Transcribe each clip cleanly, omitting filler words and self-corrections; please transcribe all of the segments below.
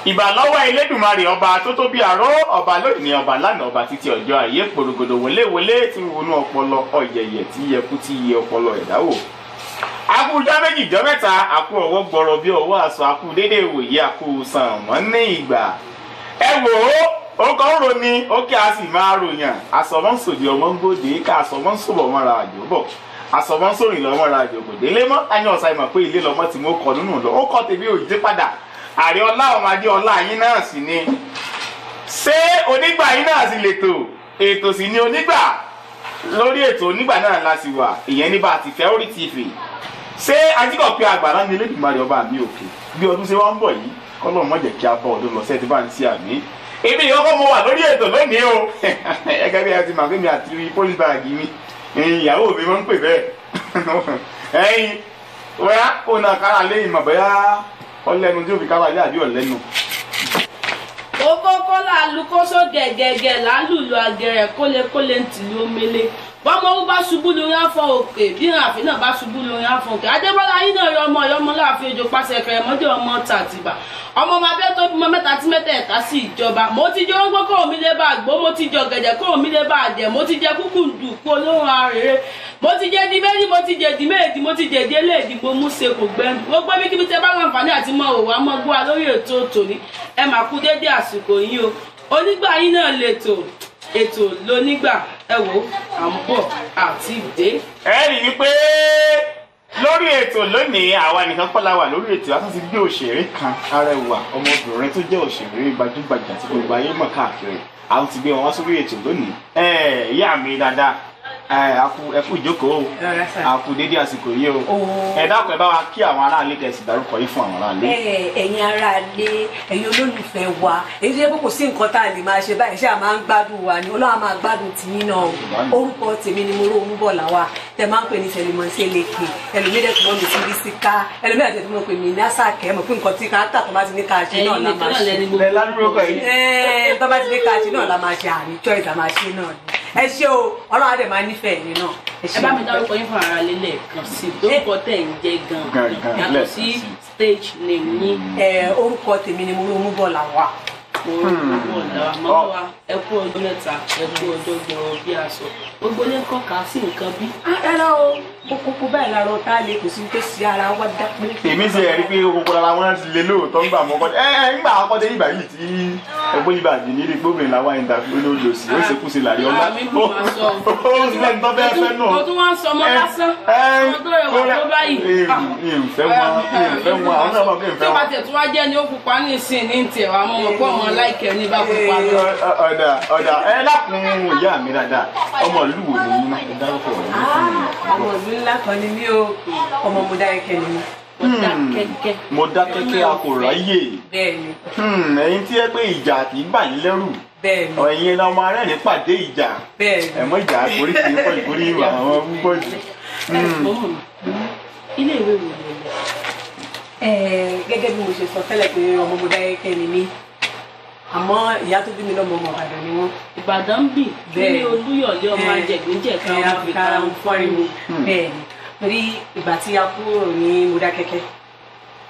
Ìbà lọ́wọ́ Elédùmarè ọba tó tó bí àró ọba lónìí ọba lánàá ọba títí ọjọ́ ayé pòrògòdò wọléwọlé tí ń wọnú ọpọlọ ọ̀yẹ̀yẹ̀ tí yẹkú tí yẹ ọpọlọ ẹ̀dá wò. Akú ọjọ́ méjì jọ́ mẹ́ta, akú ọwọ́ gbọ́rọ̀ bí ọwọ́ aṣọ, akú déédéé wòye, akú sàn wọ́n ní ìgbà. Ẹ wò ó, ó kàn ń ro ni, ó kí a sì máa ròyàn. Àsọmọ́sòdì ọmọ ń gbòde, ká àsọmọ́sòbọ̀ mọ́ra àjò bọ̀. Àsọmọ́sòrìn lọ́mọ ra àjò kò délé mọ́. Ẹni ọ̀sán ìmọ̀ pé ilé lọ́mọ tí mo kọ nínú lọ. Ó kọ́ tèmi ò yí padà. Ààrẹ ọlá ọmọdé ọlá yín náà sì ni. Ṣé onígbà yín náà sì lètò? Ètò sì ni onígbà. Lórí ètò onígbà náà la sì wà. Ìyẹn ní bá a ti fẹ́ orí TV. Ṣé ajíkọ̀ pé àgbàlá ní Elédùmarè ọba mi òkè? Bí ọdún ṣe wá ń bọ̀ yìí, kọ́lọ́run má jẹ́ kí a bọ́ ọdún lọ sẹ́ẹ̀ tí bá ń ṣe àmì. Èmi ìkọ́kọ́ mo wà lórí ètò lónìí o. Gẹ́gẹ́ bí ẹ ti mọ̀ pé mi àti pólíbáàgì mi, ìyàwó mi máa ń pè bẹ́ẹ̀. Ẹyin, wẹ́á kó náà kára lé ìmọ̀ bóyá ọlẹ́nu tí ó fi kára lé àbí ọ̀lẹ́nu. Kókókó làlùkóso gẹ̀gẹ̀gẹ̀ lálùlù àgẹ̀rẹ̀ kólekóle ń tìlú omele. Bọ́mọ owó bá ṣubú lórí afọ òkè, bí ìrànfẹ́ náà bá ṣubú lórí afọ òkè. Adébọ́lá yín náà yọ ọmọ ọmọ láàfin ojú pàṣẹ kẹrẹmọdé ọmọ tàtìbà. Ọmọ ọmọ abẹ́ tó bímọ mẹ́ta tí mẹ́tẹ̀ẹ̀ta sí ìjọba. Mo ti jẹ orógbó kó omi lé bá àgbó, mo ti jẹ ọ̀gẹ̀dẹ̀ kó omi lé bá àjẹ, mo ti jẹ kúkúǹdù kú olóhùn arèrè. Mo ti jẹ di méjì, mo ti jẹ di méjì, mo ti jẹ di eléèdì, mo mú ṣe kò gbẹ́nu. Gbogbo bí kíbi tẹ bá láǹfààní àti mọ òwò àmọ́ gbọ́ wa lórí ètò tòní. Ẹ mà kú déédéé àsìkò yín o. Onígbà yín náà lètò, ètò lónígbà. Ẹ wò à ń bọ̀ àti dé. Ẹ rí i pé lórí ètò lónìí àwa nìkan kọ́ la wà lórí ètò, a tún ti gbé òṣèré kan arẹwà ọmọbìnrin tó jẹ́ òṣèré gbajúgbajà tí gbogbo ayé mọ̀ káàkiri. A tún ti gbé wọn wá sórí ètò lónìí. Ẹ ìyá mi dáadáa, ẹ kú ìjókòó, a kú dédé àsìkò yìí o. Ẹ dákun ẹ bá wa kí àwọn aráalé kẹsì dárúkọ yìí fún àwọn aráalé. Ẹ̀yin aráalé, ẹ̀yin olólùfẹ́ wa, èyí tó yẹ kó kò sí nǹkan tá a lè máa ṣe báyìí, ṣé a máa ń gbádùn wa ni, Ọlọ́run á máa gbádùn tiyín náà. Orúkọ tèmi ni Morounbola, tẹ máa ń pè ní Sẹ̀lẹ̀mọ́sẹ̀lẹ̀kè, ẹlòmídẹ̀ tó mọ̀ mí sí Bísíká, ẹlòmídẹ̀ tó mọ̀ pé mi ní Àṣàkẹ́, mọ̀ pé nǹkan tí ká tà tó bá ti ní ká ṣe náà la máa ṣe. Tó bá ti ní ká ṣe náà la máa ṣe, àní choice la máa ṣe náà ni. Ẹ ṣé o, Ọlọ́run á dẹ̀ máa nífẹ̀ẹ́ yín náà. Ẹ bá mi dárúkọ yín fún ara lélẹ̀ kan sí lórúkọ tẹ̀ ń jẹ́ gan-an yàtọ̀ sí stage name yín. Orúkọ tèmi ni Morounbola. Morounbola, màmá wa, ẹ kú ọjọ́ mẹ́ta, ẹ kú ọjọ́ gbọ̀rọ̀ bí aṣọ. Gbogbo ilé ń kọ́ka sí nǹkan bí. Rárá o, kókó báyìí lára ọ̀tá lè kò sí tó sí ara wa dá pé. Èmi ṣe ẹ̀rí pé kókó lára wọn ti lè lóòótọ́ ńgbà mọ́ kọ́ ńgbà akọ́dé ìgbà yìí tí ẹgbẹ́ ìgbà yìí ní gbóbìnrin làwọn ẹ̀ńdà ló lò sí ó ṣe kú sí làrí ọlá. Ó sì lẹ́nu tó fẹ́ fẹ́ náà. Mo tún wá ń sọ ọmọ lásán, ọmọ tó rẹwà tó báyìí. Ìfẹ́ wọn, ìfẹ́ wọn, àwọn náà mọ̀ pé ìfẹ́ Tí ó bá wọn. tiẹ̀ tún wá jẹ́ ni ó pupa ní ìsìn ní tiẹ̀ wá mọ́ mọ́ pé ọmọ láìkẹ́ ní bá pupa lọ. Ọ̀dà ọ̀dà ẹ lákùn ìyá mi dáadáa, ọmọ ìlú wo ni yín náà? Ẹ dárúkọ ọ̀rọ̀ mi fún mi. Ọmọ ìlú ńlá kan ni mí o, ọmọ Mọdákẹ́kẹ́ ni mí. Mọdákẹ́kẹ́. Mọdákẹ́kẹ́ a kò ráyè. Bẹ́ẹ̀ni. Ẹ̀yin tí ẹ pé ìjà kì í bà yín lẹ́rù. Bẹ́ẹ̀ni. Ẹ̀yin ẹ̀la ọmọ arẹ́rìn pàdé ìjà. Bẹ́ẹ̀ni. Ẹ̀mọ́ ìjà àkórí kì í pọ̀ ìkórí ìwà àwọn púpọ̀ jù. Ilé ìwé wo ni ẹ lọ? Gẹ́gẹ́ bí mo ṣe sọ tẹ́lẹ̀ pé ọmọ Mọdákẹ́kẹ́ ni mí, àmọ́ ìyá tó bí mi lọ́mọ ọmọ Ìbàdàn ni wọ́n. Ìbàdàn bì ní Olúyọ̀lé ọmọ ajẹ̀gbẹ́jẹ̀ kan ọmọ Àfikàrà ń fọ́nriwo. Bẹ́ẹ̀ni, torí ìgbà tí a kúrò ní Mọdákẹ́kẹ́,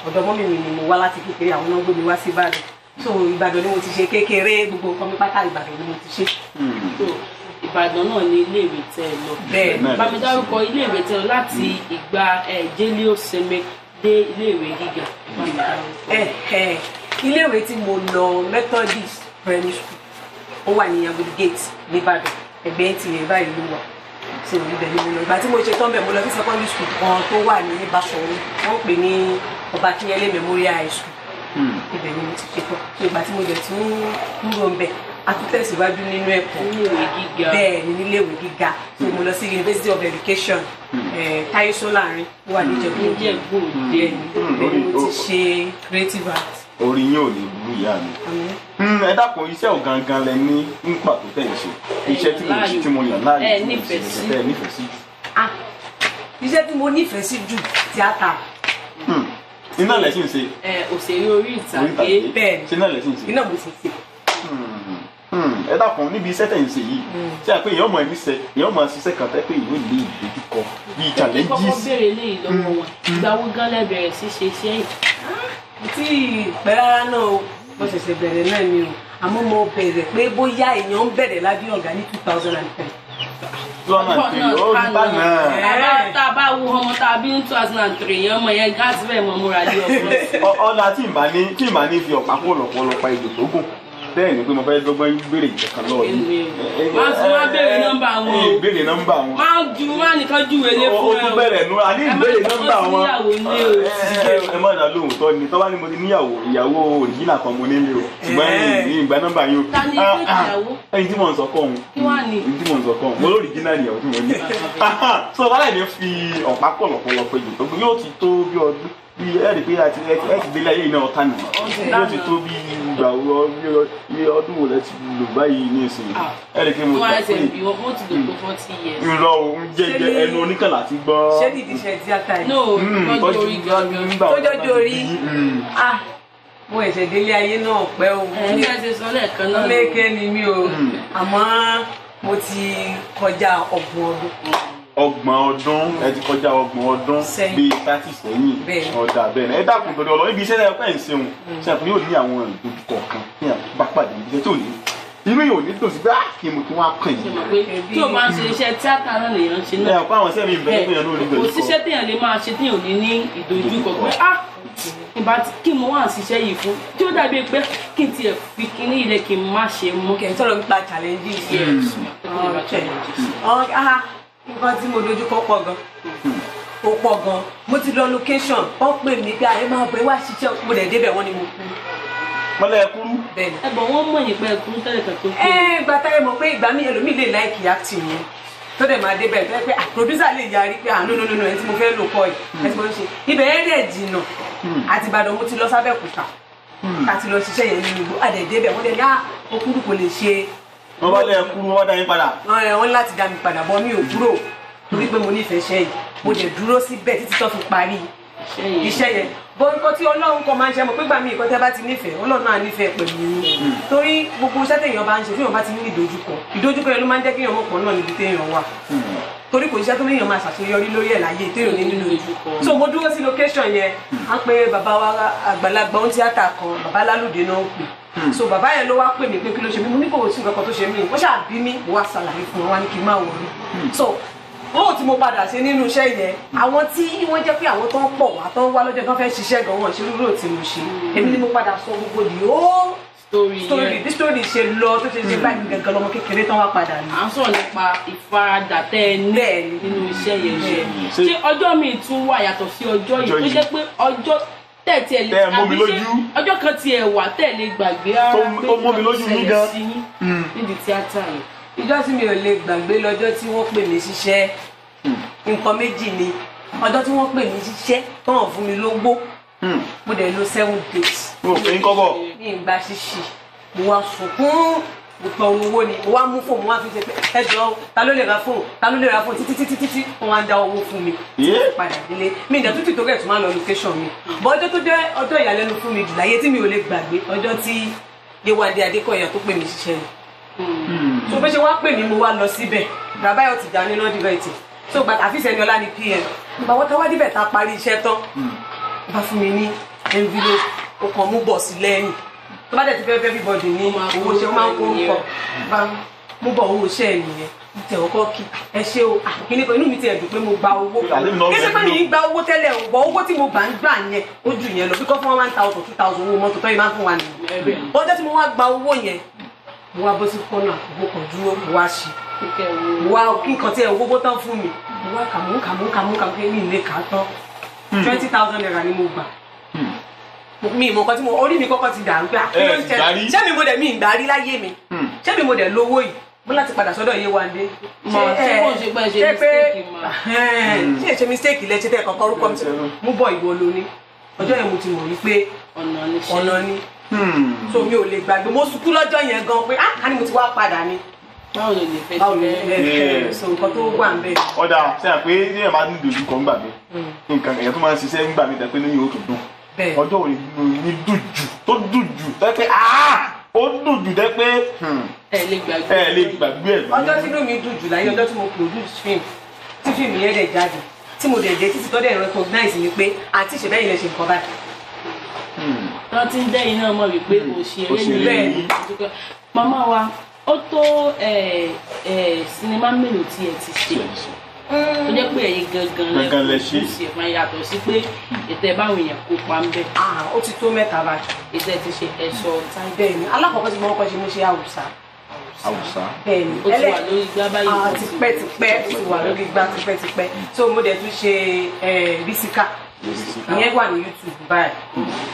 ọ̀dọ̀ mọ́mì mi ni mo wá láti kékeré, àwọn náà gbé mi wá sí Ìbàdàn. So Ìbàdàn ni mo ti ṣe kékeré, gbogbo nǹkan mi pátá Ìbàdàn ni mo ti ṣe. Ìbàdàn náà ni ilé ìwé tẹ́ ẹ lọ. Bẹ́ẹ̀ni. Bá mi dárúkọ ilé ìwé tẹ́ ẹ lọ láti ìgbà Jélé Òsèmé dé ilé ìwé gíga. Ilé ìwé tí mo lọ, Methodist Primary School, ó wà ní Agodi Gate nìbàdàn, ẹgbẹ́ ti rẹ̀ báyìí ló wà. So ibẹ̀ ni mo lọ. Ìgbà tí mo ṣe tán bẹ̀, mo lọ sí secondary school kan tó wà ní Basọ̀run, wọ́n pè ní Ọba Akínyẹlé Memorial High School. Ibẹ̀ ni mo ti ṣe tán. So ìgbà tí mo dẹ̀ tún kúrò ń bẹ̀, a tún tẹ̀síwájú nínú ẹ̀kọ́. Níléèwé gíga. Bẹ́ẹ̀ ni, níléèwé gíga. So mo lọ sí University of Education, Táyé Sọ́lárin, ó wà ní Ìjẹ̀bú. Ìjẹ̀bú Òde. Ibẹ̀ ni mo ti ṣe creative art. Orí yín ò ní burú ìyá mi. Ẹ dákun, iṣẹ́ ò gangan lẹ ní ní pàtó tẹ̀ ń ṣe. Iṣẹ́ tí mo ṣe tí mo yàn láàyò tí mo ṣe tẹ́ ẹ nífẹ̀ẹ́ sí jù. Iṣẹ́ tí mo nífẹ̀ẹ́ sí jù, tíátà. Iná lẹ̀ sì ń ṣe. Òṣèré orí ìtàgé. Bẹ́ẹ̀ni. Ṣé iná lẹ̀ sì ń ṣe? Iná mo sì ṣe. Ẹ dákun, níbi iṣẹ́ tẹ̀ ń ṣe yìí, ṣé àpé èèyàn mọ̀ ẹ̀mí ṣe, èèyàn mọ̀ ṣiṣẹ́ kan tẹ́ pé èèyàn ò ní ìdojúkọ bíi challenges. Kọ́kọ́ béèrè léyìí lọ́wọ́ wọn. Ìgbà wo gan lẹ bẹ̀rẹ̀ sí ṣe iṣẹ́ yìí? Kò tí ì pẹ́ rárá náà o. Mo ṣẹ̀ṣẹ̀ bẹ̀rẹ̀ náà ni o, àmọ́ mo bẹ̀rẹ̀ pé bóyá èèyàn ń bẹ̀rẹ̀ lábẹ́ ọ̀gá ní 2010. Tá a bá wo ọmọ tá a bí ní 2003 yẹn, ọmọ yẹn gáàsì bẹ́ẹ̀ mọ̀ múra lé ọkọ. Ọ̀nà tí ìbá ní fi ọ̀pá kó lọ̀pọ̀lọpọ̀ ìjò tó gùn bẹ́ẹ̀ ni pé mo fẹ́ dọ́gbọ́n béèrè ìjọkan lọ́wọ́ yìí. Máa tún wá béèrè nọ́mbà wọn. Béèrè nọ́mbà wọn. Máa ju wá nìkan júwe lé fún ẹ. O tún bẹ̀rẹ̀ nu àní ìbéèrè nọ́mbà wọn. Ẹ má dà lóhùn tọ́ ni tọ́ bá ní mo ti níyàwó ìyàwó òrìjínà kan mo nílé o ṣùgbọ́n ẹ̀yìn ìgbà nọ́mbà yín o. Ta ni ilé ìyàwó? Ẹyin tí mò ń sọ kọ́ òun. Kí wàá ní? Ẹyin tí mò ń sọ kọ́ òun. Mo lóríjínà ìyàwó tí mo ní. Sọ wàhálà ní fi ọ̀pá pọ̀lọpọ̀lọpọ̀ ìjò tó gbé yóò ti tó bí ọdún bí ẹ rí pé ẹ ti délé ayé iná ọ̀tá nù yóò ti tó bí ìgbà ọdún wo lẹ ti lò báyìí ní ìsìn ẹ rí pé mo gbà pé wọ́n ti lò tó 40 years. Irọ́ o ń jẹ́ ẹnu oníkànlá ti gbọ́. Ṣé dìdí ṣe tíátà yìí? No, tọ́jú orí gangan. Tọ́jú orí ah mo ẹ̀ṣẹ̀ délé ayé náà pẹ́ o. Ẹ ṣe sọ lẹ́ẹ̀kan náà. Méke ni mí o, àmọ́ mo ti kọjá 30 ọdún. 30 ọdún ẹ ti kọjá 30 ọdún bíi 30 sẹ́yìn ọ̀dà bẹ́ẹ̀ ẹ dákun torí ọlọ́ ibi iṣẹ́ ẹ ń ṣeun ṣàkóso yóò ní àwọn ìdojúkọ kan ní àbá pàdé ibi iṣẹ́ tó ní inú yóò ní dùn sí pé kí mo tún wá kàn yìí. Tí o máa ń ṣe iṣẹ́ tíátà náà lèèyàn ṣe náà. Ẹ ọ̀pọ̀ àwọn iṣẹ́ mi bẹ̀rẹ̀ pé èèyàn ló ní ìdojúkọ. Kò síṣẹ́ téèyàn lè máa ṣe téèyàn ò ní ní ìdojúkọ pé ìbá kí mo wá ṣiṣẹ́ yìí fún tí ó dàbí pé kí n tiẹ̀ fi kíní ilẹ̀ kí n má ṣe mọ́. Kì í sọ̀rọ̀ nípa challenges. Nǹkan tí mo dojú kọ pọ̀ gan, ó pọ̀ gan. Mo ti lọ location, wọ́n pè mí pé àyè máa bọ̀ ẹ wá ṣiṣẹ́, mo dẹ̀ débẹ̀ wọ́n ni mo kú. Wọ́n lẹ́ kúrú. Bẹ́ẹ̀ni. Ẹ̀bọ̀n wọ́n mọ̀ yín pé ẹ kúrú tẹ́lẹ̀ kan tó kú. Ẹ gba táyé mọ̀ pé ìgbà mi ẹlòmíì lè láìkì acting yẹn tó dẹ̀ máa débẹ̀ tó yẹ pé producer lè yarí pé no no no ẹ tí mo fẹ́ lò kọ́ yìí ẹ tí mo ń ṣe. Ibẹ̀ yẹn dẹ̀ jìnnà àti Ìbàdàn mo ti lọ sábẹ́òkúta àti lọ ṣiṣẹ́ yẹn nínú igbó àdẹ̀ débẹ̀ wọ́n dẹ̀ ní okúrú kò lè ṣe. Wọ́n bá lẹ́ kúrú wọ́n dá yín padà. Wọ́n láti dá mi padà bọ́ mi ò kúrò torí pé mo nífẹ̀ẹ́ iṣẹ́ yìí mo dẹ̀ dúró síbẹ̀ títí tó fi parí iṣẹ́ yẹn. Bọ́ nǹkan tí Ọlọ́run kan máa ń ṣe mọ̀ pé gbà mí nǹkan tẹ́ bá ti nífẹ̀ẹ́ Ọlọ́run náà nífẹ̀ẹ́ pẹ̀lú yín torí gbogbo iṣẹ́ téèyàn bá ń ṣe téèyàn bá ti ní ìdojúkọ ìdojúkọ yẹn ló máa ń jẹ́ kéèyàn mọ̀ pọ̀ náà níbi téèyàn wà torí kò iṣẹ́ tó léèyàn máa ṣàṣeyọrí lórí ẹ̀ láyé téèyàn ní nínú ìdojúkọ. So mo dúró sí location yẹn á pé bàbá wa àgbàlagbà ohun tíátà kan bàbá Lálùdé náà ń pè. So bàbá yẹn ló wá pè mí pé kí ló ṣe mí, mo ní kò sí nǹkan kan tó ṣe mí, wọ́n ṣáà bí mi mo wá ṣàlàyé fún wọn wá ní kí n má wọrí. So owó tí mo padà ṣe nínú iṣẹ́ yẹn àwọn tí wọ́n jẹ́ pé àwọn tó ń pọ̀ wá tó ń wá lọ́jọ́ tó ń fẹ́ ṣiṣẹ́ gan wọn ṣe rúrò tí mo ṣe èmi ni mo padà sọ gbogbo di ó story bí story ṣe lọ tó ṣe ṣe báyìí gangan lọmọ kékeré tán wá padà ní. À ń sọ̀rọ̀ nípa ìfaradà tẹ́ ẹ ní nínú iṣẹ́ yẹn ṣe ṣé ọjọ́ mi tún wà yàtọ̀ sí ọjọ́ yìí tó jẹ́ pé ọjọ́ tẹ́ tiẹ̀ lè àbí ṣé ọjọ́ kan tiẹ̀ wà tẹ́ lè gbàgbé ara pé ṣẹlẹ̀ sí yín nídìí tíátà yìí. Ìjọ́ tí mi ò lè gbàgbé lọ́jọ́ tí wọ́n pè mí ṣiṣẹ́ nǹkan méjì ni ọjọ́ tí wọ́n pè mí ṣiṣẹ́ tó hàn fún mi lówó mo dẹ̀ lò 7 days. Mo ò pè ń kọ́bọ̀. Mi ì gba ṣíṣì mo wá sunkún mo tọrọ owó ni mo wá mú fóònù mo wá fi ṣe pé ẹ jọ ta ló lè ra fóònù ta ló lè ra fóònù títí títí títí wọ́n wá ń dá owó fún mi padà délé mi ìdá tútù tó rẹ̀ tún máa lọ location mi bọ́ ọjọ́ tó jẹ́ ọjọ́ ìyàlẹ́nu fún mi jù láyé tí mi ò lè gbàgbé ọjọ́ tí Yéwándé Adékọ̀yà tó pè mí ṣiṣẹ́ ni. So bó ṣe wá pè mí mo wá lọ síbẹ̀ bàbá yóò ti dání náà dìbẹ̀tì so gbàtà àfíìsì ẹni ọlá ni pm ìgbà wọ́n tẹ́wọ́ dìbẹ̀ tá a parí iṣẹ́ tán bá fún mi ní envelope ó kàn mú bọ̀ sí lẹ́yìn tó bá dẹ̀ ti fẹ́ fẹ́ everybody ní owó iṣẹ́ ó máa ń kó orúkọ bá mú bọ̀ owó iṣẹ́ nìyẹn tẹ̀ ọkọ kí ẹ ṣe o kíní kan inú mi ti ẹ̀dùn pé mo gba owó kí ṣe pé mi ń gba owó tẹ́lẹ̀ o bọ̀ owó tí mo gbà ń gbà yẹn ó jù yẹn lọ bí kò fún 1,000 2,000 owó mọ́tò tó yìí máa ń fún wa nìyẹn ọjọ́ tí mo wá gba owó yẹn mo wá bọ́ sí kọ́nà mo kàn dúró mo wá ṣe mo wá kí nǹkan tí ẹ owó tán fún mi mo wá kà mo kà mo kà mo kà pé mi lè kà á tán 20,000 naira ni mo gbà mi ìmọ̀ nǹkan tí mo orí mi kọ́kọ́ ti dàrú pé kí ló ń ṣẹlẹ̀ ṣé mi mo dẹ̀ mi ìgbà rí láyé mi ṣé mi mo dẹ̀ lówó yìí mo láti padà sọ́dọ̀ Yéwándé ṣé pé ṣé ṣe mistake lẹ ṣe tẹ́ kọ́kọ́ orúkọ mi mú bọ̀ ìwọ lóní ọjọ́ yẹn mo ti mọ̀ wípé ọ̀nà ni so mi ò lè gbàgbé mo sunkún lọ́jọ́ yẹn gan pé ah ká ní mo ti wá padà ni. Báwo ló lè fẹ́ báwo ló lè fẹ́ so nǹkan tó wà ń bẹ̀. Ọ̀dà ṣe àpé ní ẹ̀ máa ń dojú kọ ńgbà mi nǹkan ẹ̀yà tó máa ń ṣiṣẹ́ ńgbà mi dà pé lóyún ó tó dùn ọjọ́ òní ní dùn jù tó dùn jù tẹ́ pé ó dùn jù tẹ́ pé ẹ lè gbàgbé ẹ lè gbàgbé ẹ̀. Ọjọ́ tí inú mi dùn jù láyé ọjọ́ tí mo produce film tí fíìmù yẹn dẹ̀ jáde tí mo dẹ̀ dé títí tọ́ dẹ̀ recognize mi pé àǹtí ìṣẹ̀bẹ́yìn lẹ ṣe nǹkan báyìí. Tán ti ń dẹ́yìn náà mọ̀ wípé òṣèré ni. Màmá wa, ó tó sinimá mélòó tí ẹ ti ṣe tó jẹ́ pé ẹ̀yin gangan lẹ ṣe máa yàtọ̀ sí pé ètò ẹ̀ báwọn èèyàn kópa ń bẹ̀. Ó ti tó 3 báyìí. Ètò ẹ̀ ti ṣe ẹ̀ṣọ́ táìpì. Bẹ́ẹ̀ni, alákọ̀ọ́kọ́ tí mo kọ́kọ́ ṣe mo ṣe Àwùsá. Àwùsá. Bẹ́ẹ̀ni, ó ti wà lórí igbá báyìí. Tipẹ́tipẹ́ ó ti wà lórí igbá tipẹ́tipẹ́. So mo dẹ̀ tún ṣe Rísíkà. Ìyẹn wà ní YouTube báyìí.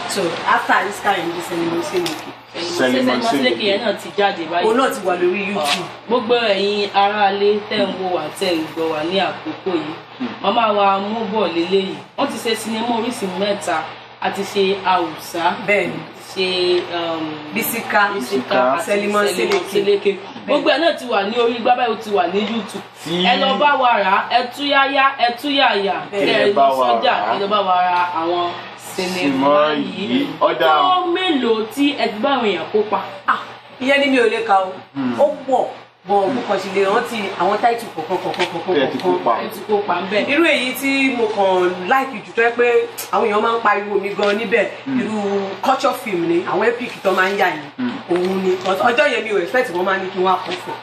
So after Rísíkà yẹn mo ṣe Sẹlimọ Sẹlẹkẹ. Sẹlimọ Sẹlẹkẹ yẹn náà ti jáde báyìí. Òun náà ti wà lórí YouTube. Gbogbo ẹ̀yin aráalé tẹ̀ ń wò wá tẹ̀ ń gbọ́ wá ní àkókò yìí, màmá wa mú bọ̀ lélẹ́yìí. Wọ́n ti ṣe sinimá oríṣi 3, a ti ṣe Àwùsá, bẹ́ẹ̀ni, ṣe Rísíkà, Sẹlimọ Sẹlẹkẹ. Gbogbo ẹ̀ náà ti wà ní orí igbá báyìí, ó ti wà ní YouTube. Ẹ lọ bá wa rà, ẹ túyáyá, ẹ túyàyà, ẹ lọ sọ́jà, ẹ lọ bá wa ra àwọn sinimá yìí. Tó mélòó tí ẹ ti bá àwọn èèyàn kópa? Ìyẹn ni mi ò lè ka o, ó pọ̀ bọ̀, mo kàn sì lè rántí àwọn táìtù kọ̀ọ̀kan kọ̀ọ̀kan kọ̀ọ̀kan ẹ ti kópa ń bẹ̀. Irú èyí tí mo kàn láìkì jù tó yẹ pé àwọn èèyàn máa ń pariwo mi gan níbẹ̀, irú culture film ni àwọn epic tó máa ń yà yìí, òun ni ọjọ́ yẹn mi ò expect wọ́n máa ní kí wọ́n á kó fọ̀.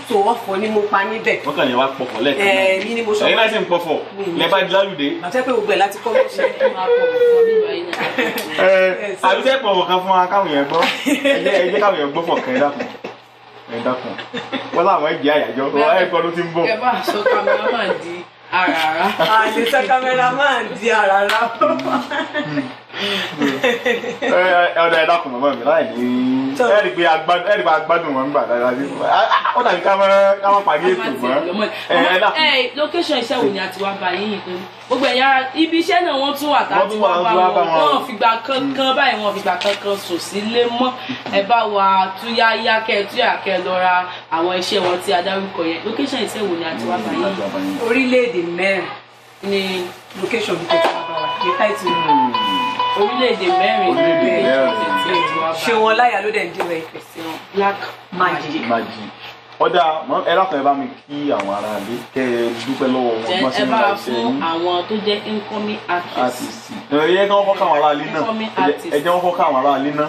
So ọ̀fọ̀ ni mo pa níbẹ̀. Wọ́n kàn ní wá pọ̀fọ̀ lẹ́ẹ̀kan náà. Mi ni mo sọ. Ẹ̀yin náà sì ń pọ̀fọ̀ lẹ́bàá di lálùdé. Àti pé gbogbo ẹ̀ láti kọ́ mọ́ ṣe. Àbí tẹ́ pọ̀fọ̀ kan fún wa káwọn yẹn gbọ́. Ẹ jẹ́ káwọn yẹn gbọ́ fọ̀ kan, ẹ dákun. Ẹ dákun. Wọ́n láwọn ẹ̀jẹ̀ àyájọ́ ẹ̀kọ́ ló ti ń bọ̀. Ẹ bá aṣọ kámẹ́rámàn di àràrá. Àlè sọ kámẹ́rámàn di àràrá. Ọ̀dà ẹ dákun màmá mi láì ní ẹ rí pé agbádùn wọn gbà dáadáa bí ó dàbí ká má parí ètò mọ́. Ẹ dákun. Location iṣẹ́ wo ni a ti wá bá yín yìí pé gbogbo ẹ̀yà ibi iṣẹ́ náà wọ́n tún wà tá a ti wá bá wọn, wọ́n fìgbà kankan báyìí, wọ́n fìgbà kankan sùn sílé mọ́. Ẹ bá wa túyáyá kẹ túyà kẹ lọ ra àwọn iṣẹ́ wọn tí a dárúkọ yẹn. Location iṣẹ́ wo ni a ti wá bá yín? Orílẹ̀-èdè 4 ni location bí tẹ̀sán bá wa ní táìtì. Orílẹ̀-èdè 4 ṣé wọn láyà ló dẹ̀ ń dìrẹ̀ ìfẹ́ sí wọn. Black Magic. Ọ̀dà ẹ dákun, ẹ bá mi kí àwọn ará ilé kẹ́ ẹ dúpẹ́ lọ́wọ́ wọn. Ẹ bá fún àwọn tó jẹ́ incoming artist. Ẹ jẹ́ kí wọ́n kọ́ káwọn ará ilé náà. Ẹ jẹ́ wọ́n kọ́ káwọn ará ilé náà.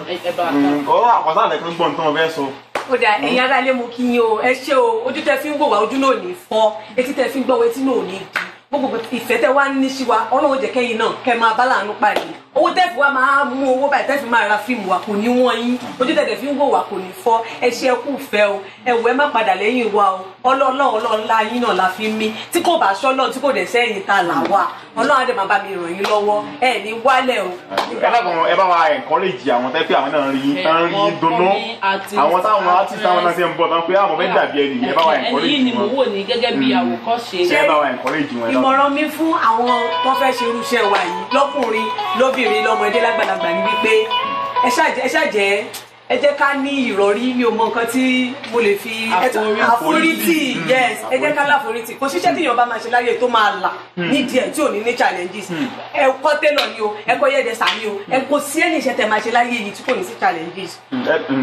Ọ̀rọ̀ àkọsílẹ̀ àlẹ́ kan gbọ́n tí wọ́n fẹ́ sọ. Ó dà, ẹ̀yin ará ilé mo kí yín o, ẹ ṣé o, ojú tẹ fi ń wò wá ojú náà ò ní fọ́, etí tẹ fi ń gbọ́ etí náà ò ní di. Gbogbo ìfẹ́ tẹ wá ní sí wa, Ọlọ́run jẹ́ kẹ́yìn náà kẹ́ máa bá láàánú pàdé. Owó tẹ́ fi wá máa mú owó báyìí tẹ́ fi máa ra fíìmù wa kò ní wọ́n yín, ojú tẹ̀tẹ̀ fi ń wò wá kò ní fọ́. Ẹ ṣé, ẹ kú ìfẹ́ o, ẹ wò, ẹ má padà lẹ́yìn wa o. Ọlọ́run yín náà la fi mí, tí kò bá ṣọ́lọ́ tí kò dẹ̀ sẹ́yìn ta là wà, Ọlọ́run á dẹ̀ máa bá mi ràn yín lọ́wọ́, ẹ ní wálẹ̀ o. Ẹ dákun, ẹ bá wa encourage àwọn tẹ́ pé àwọn náà rí tán rí dunnú, àwọn táwọn artist táwọn náà ṣe ń bọ̀ tán pé àwọn fẹ́ dàbí ẹni, ẹ bá wa encourage wọn. Ẹni yìí ni mo wò ní gẹ́gẹ́ bí àwòkọ́ṣe. Ẹ bá wa encourage wọn. Ìmọ̀ràn mi fún àwọn tó fẹ́ ṣe irúṣẹ́ wa yìí, lọ́kùnrin lóbìnrin lọ́mọdé lágbàlagbà, ni wípé ẹ ṣáà ẹ jẹ́ ká ní ìrọ̀rí. Mi ò mọ nǹkan tí mo lè fi àforítì. Yes, ẹ jẹ́ ká láforítì. Kò síṣẹ́ tí èèyàn bá máa ṣe láyé tó máa là nídìí ẹ̀ tí ò ní ní challenges. Ẹ kọ́ télọ̀ ni o, ẹ kọ́ yẹ́dẹ̀sà ni o, ẹ kò sí ẹni iṣẹ́ tẹ máa ṣe láyé yìí tí kò ní sí challenges.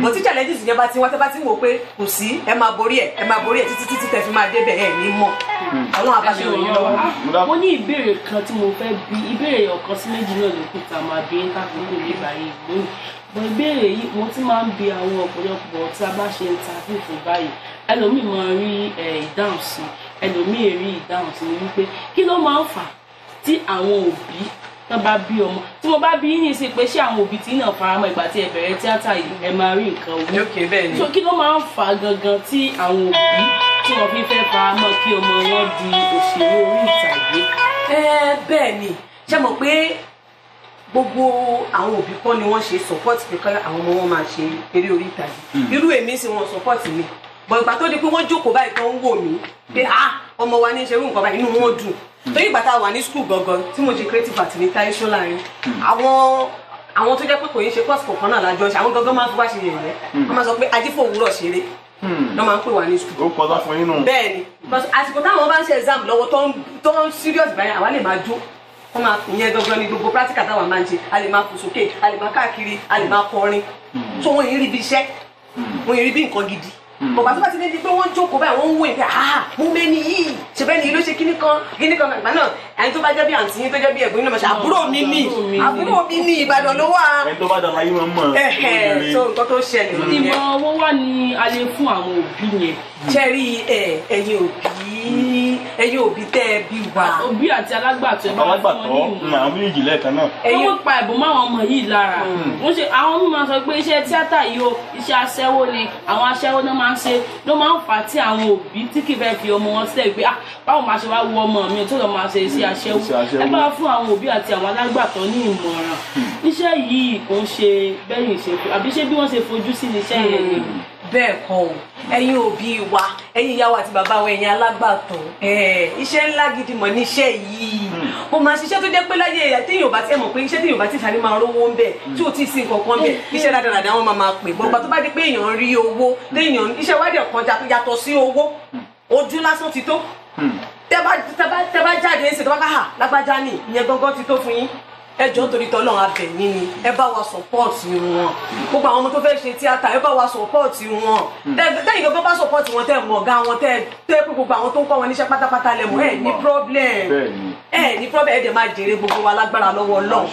Bó tí challenges yẹn bá ti wá, tẹ́ bá ti wò pé kò sí, ẹ máa borí ẹ, ẹ máa borí ẹ títí títí tẹ fi máa débẹ̀, ẹ ní mọ̀. Ọlọ́run á bá mi ràn yín lọ́wọ́. Mo ní ìbéèrè kan tí mo fẹ́ bi, ìbéèrè ọ̀kan sí méjì náà ló kù tá a máa bí káàkiri ní báyìí lónìí. Bọ̀ ìbéèrè yìí mo ti máa ń bi àwọn ọ̀pọ̀lọpọ̀ tí a bá ṣe interview fún báyìí, ẹlòmíì máa rí ìdáhùn sí, ẹlòmíì rí ìdáhùn sí, ni wípé kí ló máa ń fà tí àwọn òbí tán bá bí ọmọ, tí mo bá bí yín sí pé ṣé àwọn òbí tí náà faramọ́ ìgbà tí ẹ bẹ̀rẹ̀ tíátà yìí, ẹ máa rí nǹkan wú. So kí ló máa ń fà gangan tí àwọn òbí tí wọ́n fi fẹ́ faramọ́ kí ọmọ wọn di òṣèré orí ìtàgé? Bẹ́ẹ̀ ni, ṣé mọ̀ pé gbogbo àwọn òbí kọ́ ni wọ́n ṣe support pé kọ́ àwọn ọmọ wọn máa ṣe eré orí ìtàgé. Irú èmi sì wọn support mi, bọ̀ ìgbà tó di pé wọ́n jókòó báyìí tó ń wò mí pé ah, ọmọ wa ní í ṣe irú nǹkan báyìí, inú wọn dùn. Torí ìgbà tá a wà ní school gangan tí mo ṣe creative art ní Táyé Ṣọ́lárin, àwọn tó jẹ́ pé kò ní ṣe course kọ̀ọ̀kan náà lájọ ṣe, àwọn gangan máa ń fi wá ṣe yẹ̀yẹ́. Wọ́n máa sọ pé ajífòwúrọ̀ ṣeré lọ́ máa ń pè wá ní school. Ó kọjá fún yín nù. Bẹ́ẹ̀ ni, àsìkò táwọn bá ń ṣe exam lọ́wọ́ tó ń serious báyìí, àwa lè máa jó. Wọ́n máa ìyẹn gangan ni gbogbo practical táwa máa ń ṣe. A lè máa fò sókè, a lè máa káàkiri, a lè máa kọrin. So wọ́n yìí rí bí iṣẹ́, wọ́n yìí rí bí nǹkan gidi. Bọ̀bá tó bá ti ní di pé wọ́n jókòó báyìí wọ́n ń wò pé ah mo mẹ́ni yìí ṣe bẹ́ẹ̀ ni ló ṣe kíní kan ìgbà náà ẹni tó bá jẹ́ bí àǹtí yín tó jẹ́ bí ẹ̀gbọ́n yín náà ṣe àbúrò mi ní Ìbàdàn ló wà. Ẹni tó bá dàgbà yín máa ń mọ̀. So nǹkan tó ṣẹlẹ̀ nìyẹn. Ìmọ̀ owó wà ní a lè fún àwọn òbí yẹn. Ṣẹ́rí ẹ̀yin òbí tẹ́ ẹ bí wa. Òbí àti alágbàtọ́ ẹ bá fún wọn ní ìmọ̀. Àwọn méjì lẹ́ẹ̀kan náà. Wọ́n pa ẹ̀bùn máwọn ọmọ yìí lára. Wọ́n ṣe àwọn ọmọ máa sọ pé iṣẹ́ tíátà yìí o iṣẹ́ aṣẹ́wó ni àwọn aṣẹ́wó náà máa ń ṣe ló máa ń fà á tí àwọn òbí tí kì í fẹ́ fi ọmọ wọn sílẹ̀ pé ah báwo máa ṣe wá wo ọmọ mi tó lọ máa ṣe iṣẹ́ aṣẹ́wó. Ẹ bá fún àwọn òbí àti àwọn alágbàtọ́ ní ìmọ̀ràn. Iṣẹ́ yìí kò ń ṣe bẹ́yìn ṣe àbí ṣé bí wọ́n ṣe fojú sí ni iṣẹ́ yẹn ni. Bẹ́ẹ̀ kọ́ o, ẹ̀yin òbí wa, ẹ̀yin ìyá wa àti bàbá wa, ẹ̀yin alágbàtọ́, iṣẹ́ ńlá gidi mọ̀ ní iṣẹ́ yìí. Ó máa ṣiṣẹ́ tó jẹ́ pé láyé téèyàn bá ti ẹ̀ mọ̀ pé iṣẹ́ téèyàn bá ti sáré máa rówó ń bẹ̀ tí ò tí ì sí nǹkan kan bẹ̀, iṣẹ́ dáadáa wọn máa pè. Gbọ́ngbà tó bá di pé èèyàn rí owó, téèyàn iṣẹ́ wádìí kan yàtọ̀ sí owó, ojú lásán ti tó. Tẹ́ bá jáde ń ṣe tó bá ká hà lágbájá nì, ìyẹn gangan ti tó fún yín. Ẹ jọ̀ọ́ nítorí t'Ọlọ́run abẹ̀ yín ni ẹ bá wa sọpọ́ọ̀tì wọn. Gbogbo àwọn ọmọ tó fẹ́ ṣe tíátà ẹ bá wa sọpọ́ọ̀tì wọn. Tẹ́yìn gbogbo bá sọpọ́ọ̀tì wọn tẹ́ mọ̀ ọ̀gá wọn tẹ́ pé gbogbo àwọn tó ń kọ́ wọn níṣẹ́ pátápátá lẹ mọ̀ ẹ ní problem. Ẹ ní problem, ẹ dẹ̀ máa jèrè gbogbo wa lágbára lọ́wọ́ Ọlọ́run.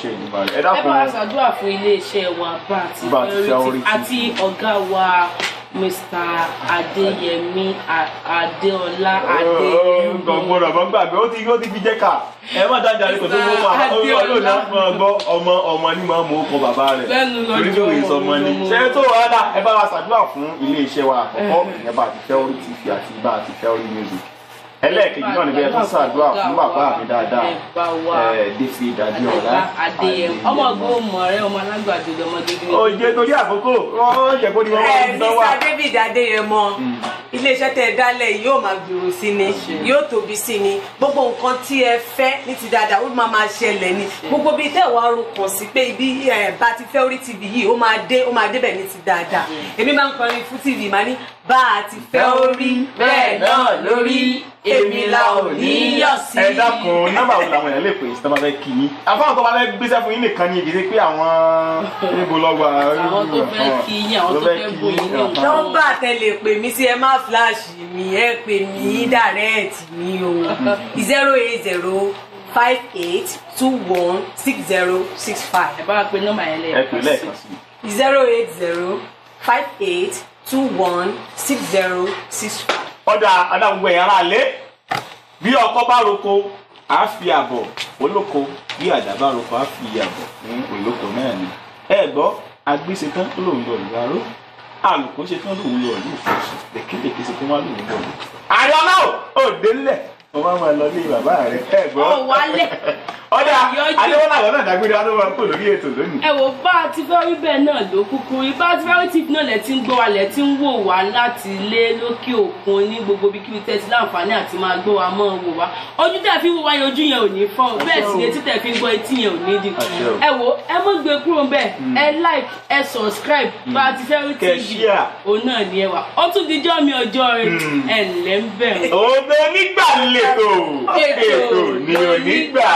Ẹ bá wa ṣàdúrà fún iléeṣẹ́ wa bá ti fẹ́ àti ọ̀gá wa Mr. Adéyẹmí Adéọlá Adéyẹmí. Gbọ̀ngbọ̀n ọ̀gbọ̀n gbàgbé ó ti fi jẹ́ ká ẹ má dájà rẹ kò tó mú pa ọlọ́ọ̀nà máa gbọ́ ọmọ ọmọ ní máa mú ọkọ bàbá rẹ̀ lórí tó ìsọ ọmọ ni. Ṣé tó wàá dà ẹ bá wa ṣàdúrà fún iléeṣẹ́ wa àkọ́kọ́ ìyẹn bá ti fẹ́ orí TV àti bá ti fẹ́ orí music. Ẹlẹ́ẹ̀kejì náà ni bẹ́ẹ̀ tún ṣàdúrà fún bàbá mi dáadáa David Adéọlá Adéyẹmí ọmọ ọgbọ́n ọmọ rẹ ọmọ alágbàdo ọmọdé. Òye torí àkókò wọ́n jẹ́ kó ní wọ́n wá ń dánwà. Mr. David Adéyẹmọ, iléeṣẹ́ tẹ́ ẹ dálẹ̀ yóò máa gbèrò sí ni, yóò tóbi sí ni, gbogbo nǹkan tí ẹ fẹ́ ní ti dáadáa ó máa máa ṣẹlẹ̀ ni. Gbogbo bíi tẹ́ wàá ro kàn sí pé ibi bá ti fẹ́ orí TV yìí ó máa dé bẹ̀ ní ti dáadáa. Èmi máa ń kọrin fún TV máa ní bá a ti fẹ́ orí bẹ́ẹ̀ náà lórí èmi la ò ní yọ̀ sí. Ẹ dákun, nọ́mbà wo làwọn èèyàn lè pè sí tó bá fẹ́ kí yín? Àfáwọn tó bá fẹ́ gbéṣẹ́ fún yín nìkan ní ìdílé pé àwọn níbo lọ́gbà. Àwọn tó fẹ́ kí yín, àwọn tó fẹ́ bò yín ní nǹkan. Nọ́mbà tẹ lè pè mí sí, ẹ má flash mi, ẹ pè mí direct mi o. 080 58 21 60 65. Ẹ bá wa pe nọ́mbà yẹn lẹ́ẹ̀kan sí. 080 58 21 60 65. Ọ̀dà adágbogbo ẹ̀yàn ara lé bí ọkọ bá roko á fi àbọ̀ olóko, bí àdá bá roko á fi àbọ̀ fún olóko náà ni. Ẹ gbọ́, agbéṣetán tó lòun lọ ìlú aró, àlùkò ṣetán lòun lọ ìlú ìfọ̀sùn, lèkèlèkè ṣetán wá lòun lọ ìlú. Àrẹ ọlá ò délẹ̀, mo máa ma lọ lé bàbá rẹ. Ẹ gbọ́. Ọ wálé. Ọ̀dà Adéwọ́lá àwọn náà dágbére wá ló máa ń pò lórí ètò lónìí. Ẹ wò bá a ti fẹ́ rí bẹ́ẹ̀ náà ló kúkú rí, bá a ti fẹ́ rí tìfì náà lẹ̀ tí ń gbọ́ wa lẹ̀ tí ń wò wá láti ilé lókè òkun ní gbogbo ibikíbi tẹ́ ti láǹfààní àti máa gbọ́ wa mọ́ wò wá. Ojú tẹ́ fi ń wò wá yẹn ojú yẹn ò ní fọ́, bẹ́ẹ̀ sì ni etí tẹ́ fi ń gbọ́ etí yẹn ò ní di. Ẹ wò ẹ mọ́ gbé kúrò bẹ́ẹ̀, ẹ like, ẹ subscribe, bá a ti fẹ́ rí tìfì òun náà ni ẹ wà. Ó tún dijọ́ mi ọjọ́ rẹ, ẹ ǹlẹ́ ń bẹ̀. Òun onígbà lètò, ètò ni onígbà.